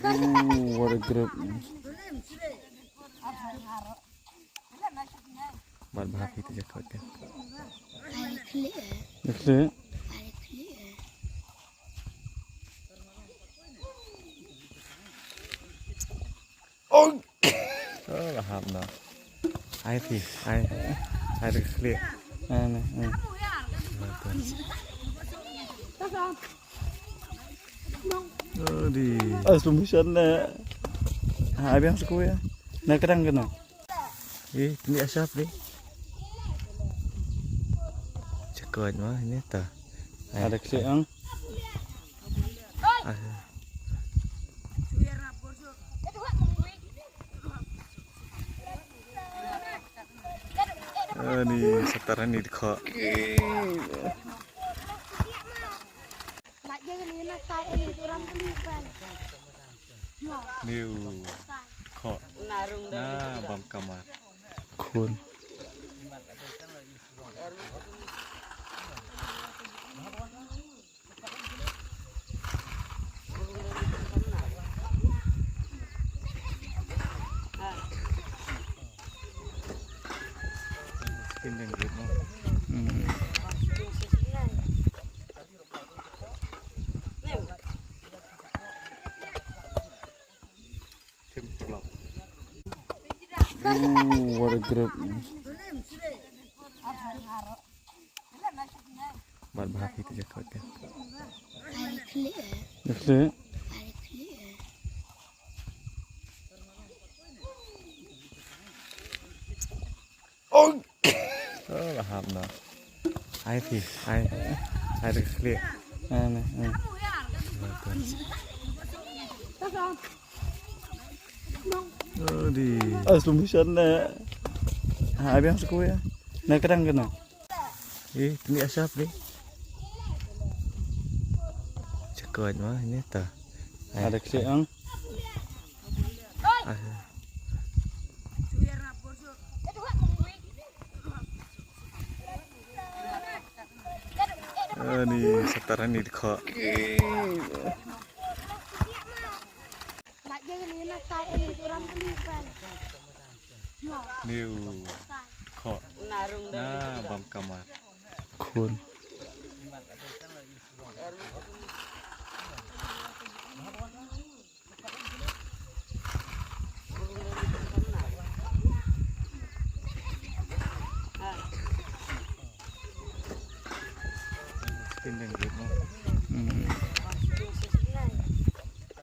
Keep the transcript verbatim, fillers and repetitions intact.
Ooh, what a grip. Bar bha phi te jakot phi. Ai, khlieh. Khlieh. Ai, khlieh. Oh. Oh, la hap na. Ai phi, ai. Ai, te khlieh. Ai, ne, ai. Oh, di. Ah, slow motion na. Ha, biang sa ku ïa. Na kadang kano. Eh, tini asap ni. Cakap mah ini ta. Ai. Ada kecil ang. Ah. Ah, ni sataran ni dikha. Niu dikha na bam kamar. Khun. Skin dan grip mo. Hmm. Tim vlog. Ooh, what a grip. Bar bha phi te jakot phi. Ai, khlieh. Khlieh. Ai, khlieh. Oh. Oh, la hap na. Ai phi, ai. Ai, te khlieh. Ai, ne, ai. Oh, di. Ah, slow motion na. Ha, biang sa ku ïa. Na kadang kano. Eh, tini asap ni. Cakap mah ini ta. Ai. Ada kecil ang. Ah. Ah, ni sataran ni dikha. Niu dikha na bam kamar. Khun.